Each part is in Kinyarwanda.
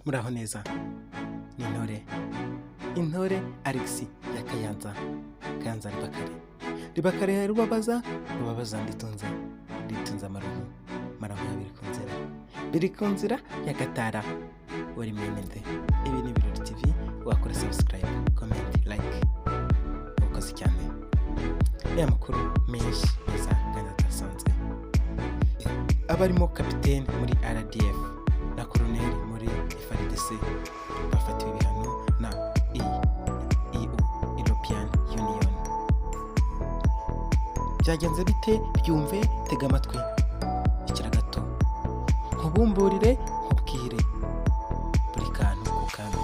Muraho neza, ni Intore, Intore Alex ya Kayanza, Kayanza Ribakare, Ribakare ya Rubabaza, Rubabaza nditunze, nditunze amarugu, amarugu ya Birikunzira, Birikunzira ya Gatara, uri mwene nde? Ibi ni Ibirori TV, wakora subscribe, comment, like, urakoze cyane. Ya makuru menshi meza kandi adasanzwe abarimo kapiteni muri RDF na koroneri muri FARDC bafatiwe ibihano na EU, European Union. Byagenze bite? Byumve, tega amatwi, ikira gato, nkubumburire, nkubwire buri kantu ku kandi.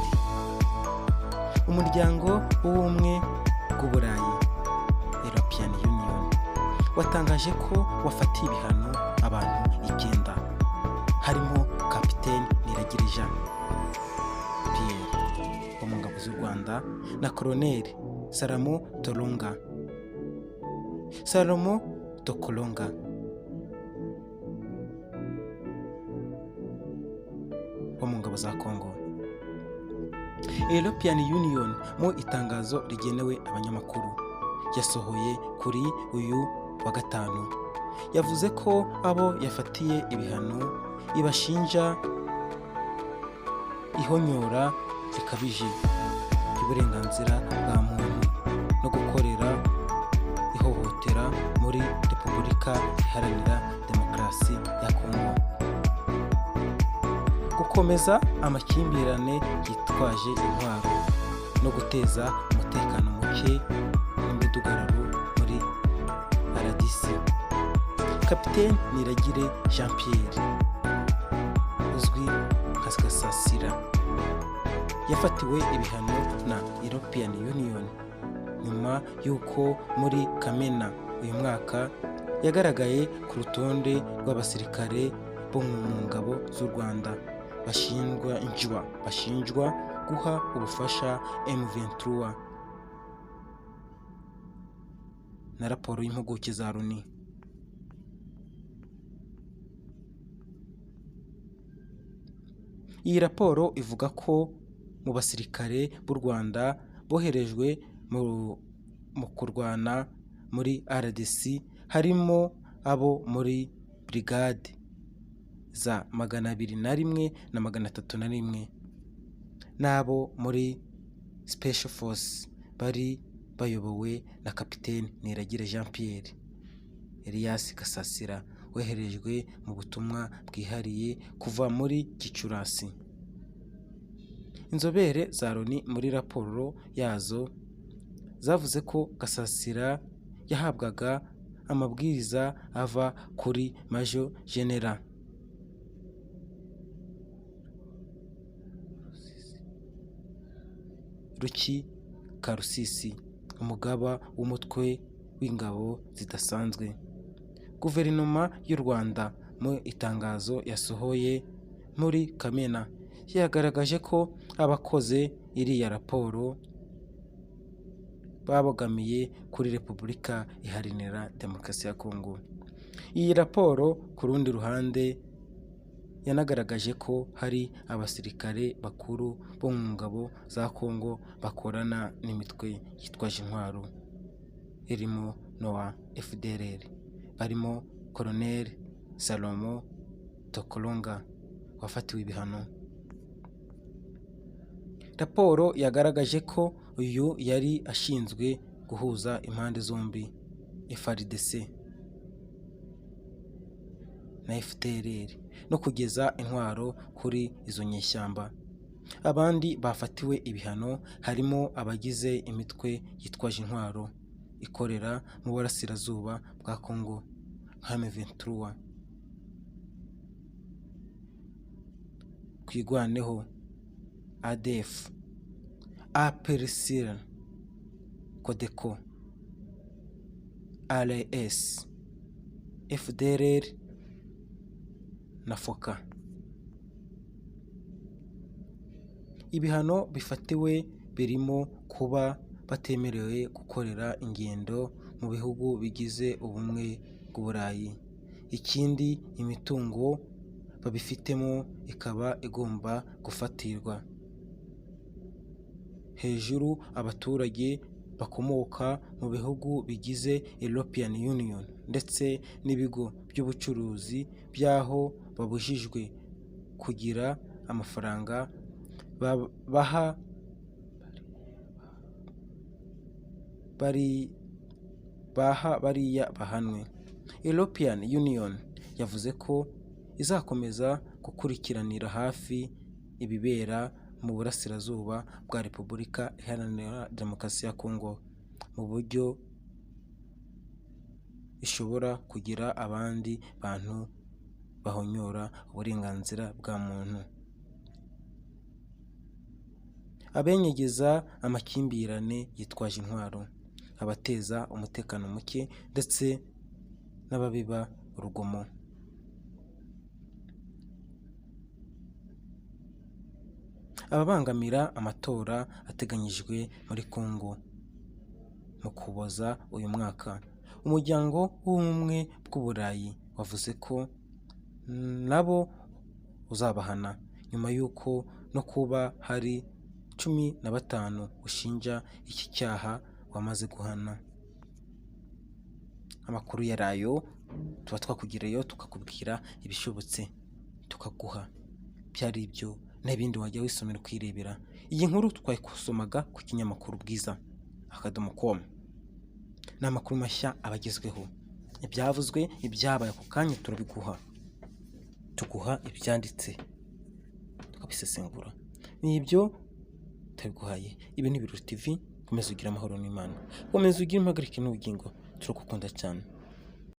Umuryango w'Ubumwe bw'Uburayi, European Union, watangaje ko wafatiye ibihano abantu 9, harimo kapiteni Niragire Jean Pierre wo mu ngabo z'u Rwanda na koroneri Salomo Toronga, Salomo Tokolonga, wo mu ngabo za Congo. European Union mu itangazo rigenewe abanyamakuru yasohoye kuri uyu wa gatanu, yavuze ko abo yafatiye ibihano ibashinja ihonyora rikabije ry'uburenganzira bwa muntu no gukorera ihohotera muri Repubulika Iharanira Demokarasi ya Kongo, gukomeza amakimbirane yitwaje intwaro no guteza umutekano muke n'imidugararo muri RDC. Kapiteni Niragire Jean Pierre uzwi nka Gasasira yafatiwe ibihano na European Union nyuma y'uko muri Kamena uyu mwaka yagaragaye ku rutonde rw'abasirikare bo mu ngabo z'u Rwanda bashinjwa guha ubufasha M23 na raporo y'impuguke za Loni. Iyi raporo ivuga ko mu basirikare b'u Rwanda boherejwe mu kurwana muri RDC harimo abo muri brigade za 201 na 301 n'abo muri Special Force bari bayobowe na kapiteni Niragire Jean Pierre Elias Gasasira, woherejwe mu butumwa bwihariye kuva muri Gicurasi. Inzobere za Loni muri raporo yazo zavuze ko Gasasira yahabwaga amabwiriza ava kuri Major General Ruki Karusisi, umugaba w'umutwe w'ingabo zidasanzwe. Guverinoma y'u Rwanda mu itangazo yasohoye muri Kamena yagaragaje ko abakoze iriya raporo babogamiye kuri Repubulika Iharanira Demokarasi ya Kongo. Iyi raporo ku rundi ruhande yanagaragaje ko hari abasirikare bakuru bo mu ngabo za Kongo bakorana n'imitwe yitwaje intwaro irimo n'uwa FDLR, barimo Colonel Salomo Tokolonga wafatiwe ibihano. Raporo yagaragaje ko uyu yari ashinzwe guhuza impande zombi, FARDC na FDLR, no kugeza intwaro kuri izo nyeshyamba. Abandi bafatiwe ibihano harimo abagize imitwe yitwaje intwaro ikorera mu burasirazuba bwa Congo nka M23, Twirwaneho, ADF, APRCL, CODECO, RS, FDLR na FOCA. Ibihano bifatiwe birimo kuba batemerewe gukorera ingendo mu bihugu bigize Ubumwe bw'Uburayi. Ikindi, imitungo Babifitemo ikaba igomba gufatirwa hejuru abaturage bakomoka mu bihugu bigize European Union ndetse n'ibigo by'ubucuruzi by'aho babujijwe kugira amafaranga baha bari baha bariya bahanwe. European Union yavuze ko izakomeza gukurikiranira hafi ibibera mu burasirazuba bwa Repubulika Iharanira Demokarasi ya Kongo mu buryo ishobora kugira abandi bantu bahonyora uburenganzira bwa muntu, abenyegeza amakimbirane yitwaje intwaro, abateza umutekano muke ndetse n'ababiba urugomo. Ababangamira amatora ateganyijwe muri Congo mu Ukuboza uyu mwaka. Umuryango w'Ubumwe bw'Uburayi wavuze ko nabo uzabahana nyuma y'uko no kuba hari 15 ushinja iki cyaha wamaze guhana. Amakuru ya rayo tuba twakugereyeho, tukakubwira ibishobotse, tukaguha byari ibyo n'ibindi wajya wisomera ukirebera. Iyi nkuru twayikosomaga ku kinyamakuru bwiza.com. Ni amakuru mashya aba agezweho, ibyavuzwe, ibyabaye ako kanya turabiguha, tuguha ibyanditse tukabisesengura. Ni ibyo turabiguhaye. Ibi ni Ibirori TV, komeza ugire amahoro n'Imana, komeza ugire impagarike n'ubugingo, turagukunda cyane.